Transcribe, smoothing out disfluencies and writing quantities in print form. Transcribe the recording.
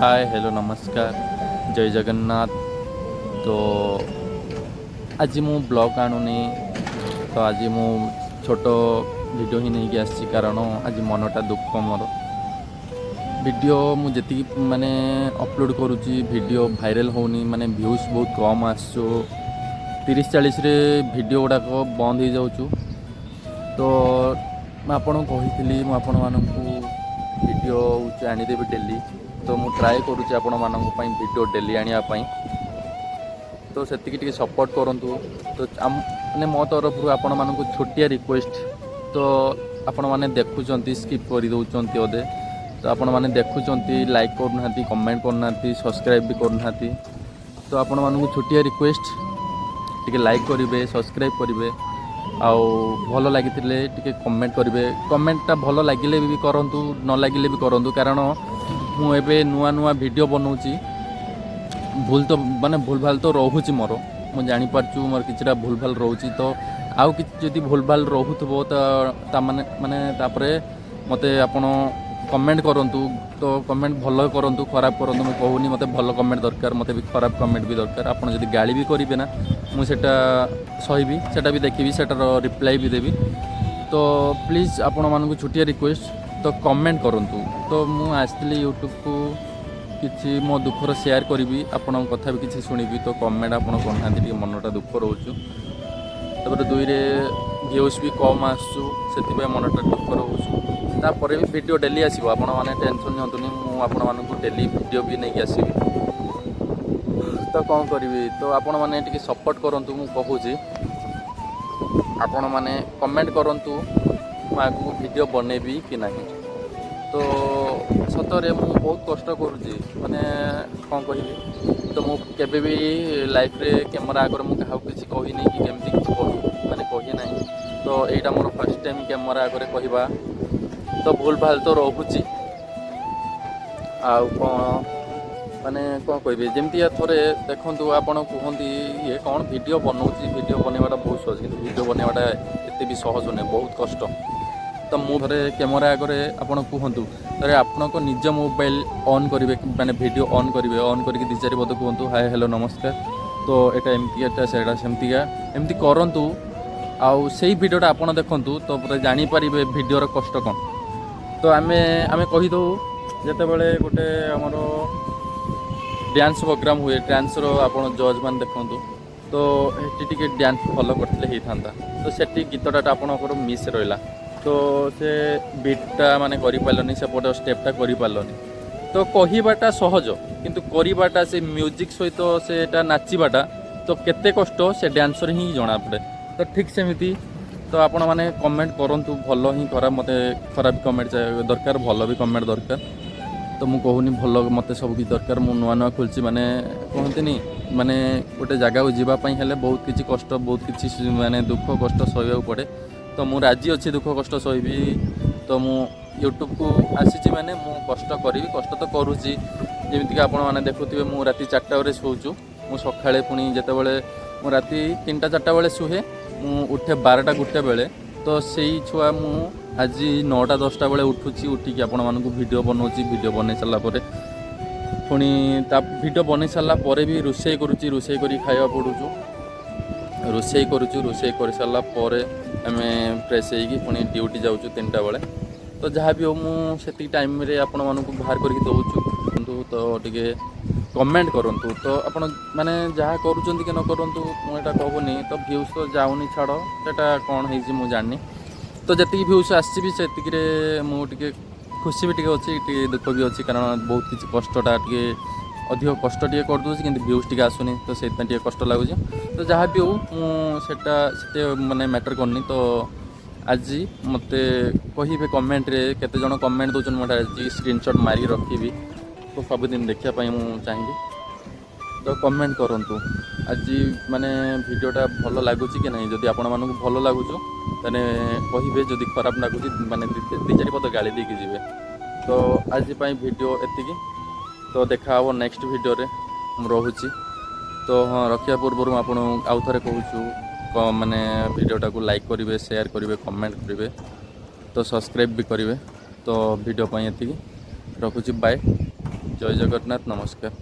ହାଏ, hello, ନମସ୍କାର, ଜୟ ଜଗନ୍ନାଥ। ତ ଆଜି ମୁଁ ବ୍ଲଗ୍ ଆଣୁନି। ତ ଆଜି ମୁଁ ଛୋଟ ଭିଡ଼ିଓ ହିଁ ନେଇକି ଆସିଛି, କାରଣ ଆଜି ମନଟା ଦୁଃଖ ମୋର। ଭିଡ଼ିଓ ମୁଁ ଯେତିକି ମାନେ ଅପଲୋଡ଼ କରୁଛି, ଭିଡ଼ିଓ ଭାଇରାଲ୍ ହେଉନି, ମାନେ ଭ୍ୟୁଜ୍ ବହୁତ କମ୍ ଆସୁଛୁ। 30-40ରେ ଭିଡ଼ିଓ ଗୁଡ଼ାକ ବନ୍ଦ ହେଇଯାଉଛୁ। ତ ମୁଁ ଆପଣଙ୍କୁ କହିଥିଲି, ମୁଁ ଆପଣମାନଙ୍କୁ ଭିଡ଼ିଓ ହେଉଛି ଆଣିଦେବି ଡେଲି। ତ ମୁଁ ଟ୍ରାଏ କରୁଛି ଆପଣମାନଙ୍କ ପାଇଁ ଭିଡ଼ିଓ ଡେଲି ଆଣିବା ପାଇଁ। ତ ସେତିକି ଟିକେ ସପୋର୍ଟ କରନ୍ତୁ। ତ ଆମ ମାନେ ମୋ ତରଫରୁ ଆପଣମାନଙ୍କୁ ଛୋଟିଆ ରିକ୍ୱେଷ୍ଟ। ତ ଆପଣମାନେ ଦେଖୁଛନ୍ତି, ସ୍କିପ୍ କରିଦେଉଛନ୍ତି ଅଧେ। ତ ଆପଣମାନେ ଦେଖୁଛନ୍ତି, ଲାଇକ୍ କରୁନାହାନ୍ତି, କମେଣ୍ଟ କରୁନାହାନ୍ତି, ସବସ୍କ୍ରାଇବ୍ ବି କରୁନାହାନ୍ତି। ତ ଆପଣମାନଙ୍କୁ ଛୋଟିଆ ରିକ୍ୱେଷ୍ଟ, ଟିକେ ଲାଇକ୍ କରିବେ, ସବସ୍କ୍ରାଇବ୍ କରିବେ ଆଉ ଭଲ ଲାଗିଥିଲେ ଟିକେ କମେଣ୍ଟ କରିବେ। କମେଣ୍ଟଟା ଭଲ ଲାଗିଲେ ବି କରନ୍ତୁ, ନ ଲାଗିଲେ ବି କରନ୍ତୁ, କାରଣ ମୁଁ ଏବେ ନୂଆ ନୂଆ ଭିଡ଼ିଓ ବନାଉଛି। ଭୁଲ ତ ମାନେ ଭୁଲ ଭାଲ ତ ରହୁଛି ମୋର, ମୁଁ ଜାଣିପାରୁଛୁ ମୋର କିଛିଟା ଭୁଲ ଭାଲ ରହୁଛି। ତ ଆଉ କିଛି ଯଦି ଭୁଲ ଭାଲ ରହୁଥିବ, ତ ତାମାନେ ମାନେ ତାପରେ ମୋତେ ଆପଣ କମେଣ୍ଟ କରନ୍ତୁ। ତ କମେଣ୍ଟ ଭଲ କରନ୍ତୁ, ଖରାପ କରନ୍ତୁ, ମୁଁ କହୁନି ମୋତେ ଭଲ କମେଣ୍ଟ ଦରକାର, ମୋତେ ବି ଖରାପ କମେଣ୍ଟ ବି ଦରକାର। ଆପଣ ଯଦି ଗାଳି ବି କରିବେ ନା, ମୁଁ ସେଇଟା ସହିବି, ସେଇଟା ବି ଦେଖିବି, ସେଇଟାର ରିପ୍ଲାଏ ବି ଦେବି। ତ ପ୍ଲିଜ୍, ଆପଣମାନଙ୍କୁ ଛୋଟିଆ ରିକ୍ୱେଷ୍ଟ, ତ କମେଣ୍ଟ କରନ୍ତୁ। ତ ମୁଁ ଆସିଥିଲି ୟୁଟ୍ୟୁବକୁ କିଛି ମୋ ଦୁଃଖର ସେୟାର କରିବି, ଆପଣଙ୍କ କଥା ବି କିଛି ଶୁଣିବି। ତ କମେଣ୍ଟ ଆପଣ କରୁନାହାନ୍ତି, ଟିକେ ମନଟା ଦୁଃଖ ରହୁଛୁ। ତାପରେ ଦୁଇରେ ଭ୍ୟୁଜ୍ ବି କମ୍ ଆସୁଛୁ, ସେଥିପାଇଁ ମନଟା ଦୁଃଖ ରହୁଛୁ। ତାପରେ ବି ଭିଡ଼ିଓ ଡେଲି ଆସିବ, ଆପଣମାନେ ଟେନସନ୍ ନିଅନ୍ତୁନି। ମୁଁ ଆପଣମାନଙ୍କୁ ଡେଲି ଭିଡ଼ିଓ ବି ନେଇକି ଆସିବି। ତ କ'ଣ କରିବି? ତ ଆପଣମାନେ ଟିକେ ସପୋର୍ଟ କରନ୍ତୁ। ମୁଁ କହୁଛି, ଆପଣମାନେ କମେଣ୍ଟ କରନ୍ତୁ, ମୁଁ ଆଗକୁ ଭିଡ଼ିଓ ବନେଇବି କି ନାହିଁ। ତ ସତରେ ମୁଁ ବହୁତ କଷ୍ଟ କରୁଛି, ମାନେ କ'ଣ କହିବି? ତ ମୁଁ କେବେ ବି ଲାଇଫ୍ରେ କ୍ୟାମେରା ଆଗରେ ମୁଁ କାହାକୁ କିଛି କହିନି କି କେମିତି କିଛି କହି ମାନେ କହି ନାହିଁ। ତ ଏଇଟା ମୋର ଫାର୍ଷ୍ଟ ଟାଇମ୍ କ୍ୟାମେରା ଆଗରେ କହିବା। ତ ଭୁଲ ଭାଲ ତ ରହୁଛି, ଆଉ କ'ଣ ମାନେ କ'ଣ କହିବି? ଯେମିତି ଥରେ ଦେଖନ୍ତୁ, ଆପଣ କୁହନ୍ତି ଇଏ କ'ଣ ଭିଡ଼ିଓ ବନଉଛି। ଭିଡ଼ିଓ ବନେଇବାଟା ବହୁତ ସହଜ, କିନ୍ତୁ ଭିଡ଼ିଓ ବନେଇବାଟା ଏତେ ବି ସହଜ ନୁହେଁ, ବହୁତ କଷ୍ଟ। ତ ମୁଁ ଥରେ କ୍ୟାମେରା ଆଗରେ ଆପଣ କୁହନ୍ତୁ, ଥରେ ଆପଣଙ୍କ ନିଜ ମୋବାଇଲ ଅନ୍ କରିବେ, ମାନେ ଭିଡ଼ିଓ ଅନ୍ କରିବେ, ଅନ୍ କରିକି ଦୁଇ ଚାରି ପଦ କୁହନ୍ତୁ, ହାଏ, ହ୍ୟାଲୋ, ନମସ୍କାର, ତ ଏଇଟା ଏମିତିକା, ଏଇଟା ସେଇଟା ସେମିତିକା, ଏମିତି କରନ୍ତୁ। ଆଉ ସେଇ ଭିଡ଼ିଓଟା ଆପଣ ଦେଖନ୍ତୁ, ତ ପୁରା ଜାଣିପାରିବେ ଭିଡ଼ିଓର କଷ୍ଟ କ'ଣ। ତ ଆମେ କହିଦେଉ, ଯେତେବେଳେ ଗୋଟେ ଆମର ଡ୍ୟାନ୍ସ ପ୍ରୋଗ୍ରାମ୍ ହୁଏ, ଡ୍ୟାନ୍ସର ଆପଣ ଜଜ୍ ମାନେ ଦେଖନ୍ତୁ, ତ ସେଠି ଟିକେ ଡ୍ୟାନ୍ସ ଭଲ କରିଥିଲେ ହେଇଥାନ୍ତା, ତ ସେଠି ଗୀତଟା ଆପଣଙ୍କର ମିସ୍ ରହିଲା, ତ ସେ ବିଟ୍ଟା ମାନେ କରିପାରିଲନି, ସେପଟ ଷ୍ଟେପ୍ଟା କରିପାରିଲନି। ତ କହିବାଟା ସହଜ, କିନ୍ତୁ କରିବାଟା, ସେ ମ୍ୟୁଜିକ୍ ସହିତ ସେଟା ନାଚିବାଟା ତ କେତେ କଷ୍ଟ, ସେ ଡ୍ୟାନ୍ସର ହିଁ ଜଣାପଡ଼େ। ତ ଠିକ୍ ସେମିତି, ତ ଆପଣମାନେ କମେଣ୍ଟ କରନ୍ତୁ, ଭଲ ହିଁ ଖରାପ। ମୋତେ ଖରାପ କମେଣ୍ଟ ଦରକାର, ଭଲ ବି କମେଣ୍ଟ ଦରକାର। ତ ମୁଁ କହୁନି ଭଲ, ମୋତେ ସବୁ କିଛି ଦରକାର। ମୁଁ ନୂଆ ନୂଆ ଖୋଲିଛି, ମାନେ କୁହନ୍ତିନି, ମାନେ ଗୋଟେ ଜାଗାକୁ ଯିବା ପାଇଁ ହେଲେ ବହୁତ କିଛି କଷ୍ଟ, ବହୁତ କିଛି ମାନେ ଦୁଃଖ କଷ୍ଟ ସହିବାକୁ ପଡ଼େ। ତ ମୁଁ ରାଜି ଅଛି, ଦୁଃଖ କଷ୍ଟ ସହିବି। ତ ମୁଁ ୟୁଟ୍ୟୁବକୁ ଆସିଛି ମାନେ ମୁଁ କଷ୍ଟ କରିବି, କଷ୍ଟ ତ କରୁଛି। ଯେମିତିକି ଆପଣମାନେ ଦେଖୁଥିବେ, ମୁଁ ରାତି 4ଟା ବେଳେ ଶୋଉଛୁ। ମୁଁ ସକାଳେ ପୁଣି ଯେତେବେଳେ ମୁଁ ରାତି 3ଟା 4ଟା ବେଳେ ଶୁହେ, ମୁଁ ଉଠେ 12ଟା 1 ବେଳେ। ତ ସେଇ ଛୁଆ ମୁଁ ଆଜି 9ଟା 10ଟା ବେଳେ ଉଠୁଛି, ଉଠିକି ଆପଣମାନଙ୍କୁ ଭିଡ଼ିଓ ବନାଉଛି। ଭିଡ଼ିଓ ବନେଇ ସାରିଲା ପରେ ପୁଣି ତା ଭିଡ଼ିଓ ବନେଇ ସାରିଲା ପରେ ବି ରୋଷେଇ କରୁଛି, ରୋଷେଇ କରିକି ଖାଇବା ପଡ଼ୁଛୁ, ରୋଷେଇ କରୁଛୁ। ରୋଷେଇ କରିସାରିଲା ପରେ ଆମେ ଫ୍ରେଶ୍ ହେଇକି ପୁଣି ଡ୍ୟୁଟି ଯାଉଛୁ 3ଟା ବେଳେ। ତ ଯାହା ବି ହଉ, ମୁଁ ସେତିକି ଟାଇମ୍ରେ ଆପଣମାନଙ୍କୁ ବାହାର କରିକି ଦେଉଛୁ। କିନ୍ତୁ ତ ଟିକେ କମେଣ୍ଟ କରନ୍ତୁ। ତ ଆପଣ ମାନେ ଯାହା କରୁଛନ୍ତି କି ନ କରନ୍ତୁ, ମୁଁ ଏଇଟା କହୁନି। ତ ଭ୍ୟୁଜ୍ ତ ଯାଉନି, ଛାଡ଼, ସେଇଟା କ'ଣ ହେଇଛି ମୁଁ ଜାଣିନି। ତ ଯେତିକି ଭ୍ୟୁଜ୍ ଆସିଛି ବି, ସେତିକିରେ ମୁଁ ଟିକେ ଖୁସି ବି ଟିକେ ଅଛି, ଟିକେ ଦୁଃଖ ବି ଅଛି, କାରଣ ବହୁତ କିଛି କଷ୍ଟଟା ଟିକେ ଅଧିକ କଷ୍ଟ ଟିକେ କରିଦେଉଛି, କିନ୍ତୁ ଭ୍ୟୁଜ୍ ଟିକେ ଆସୁନି। ତ ସେଇଥିପାଇଁ ଟିକେ କଷ୍ଟ ଲାଗୁଛି। ତ ଯାହା ବି ହଉ, ମୁଁ ସେଇଟା ସେତେ ମାନେ ମ୍ୟାଟର୍ କରୁନି। ତ ଆଜି ମୋତେ କହିବେ କମେଣ୍ଟରେ, କେତେ ଜଣ କମେଣ୍ଟ ଦେଉଛନ୍ତି, ମୁଁ ଏଇଟା ଆଜି ସ୍କ୍ରିନସଟ୍ ମାରିକି ରଖିବି। ତ ସବୁଦିନ ଦେଖିବା ପାଇଁ ମୁଁ ଚାହିଁବି। ତ କମେଣ୍ଟ କରନ୍ତୁ, ଆଜି ମାନେ ଭିଡ଼ିଓଟା ଭଲ ଲାଗୁଛି କି ନାହିଁ। ଯଦି ଆପଣମାନଙ୍କୁ ଭଲ ଲାଗୁଛୁ, ତାହେଲେ କହିବେ। ଯଦି ଖରାପ ଲାଗୁଛି, ମାନେ ଦୁଇ ଚାରି ପଦ ଗାଳି ଦେଇକି ଯିବେ। ତ ଆଜି ପାଇଁ ଭିଡ଼ିଓ ଏତିକି। ତ ଦେଖା ହେବ ନେକ୍ସଟ ଭିଡ଼ିଓରେ, ମୁଁ ରହୁଛି। ତ ହଁ, ରଖିବା ପୂର୍ବରୁ ମୁଁ ଆପଣଙ୍କୁ ଆଉ ଥରେ କହୁଛୁ, ମାନେ ଭିଡ଼ିଓଟାକୁ ଲାଇକ୍ କରିବେ, ସେୟାର କରିବେ, କମେଣ୍ଟ କରିବେ, ତ ସବସ୍କ୍ରାଇବ୍ ବି କରିବେ। ତ ଭିଡ଼ିଓ ପାଇଁ ଏତିକି, ରଖୁଛି, ବାଏ। ଜୟ ଜଗନ୍ନାଥ, ନମସ୍କାର।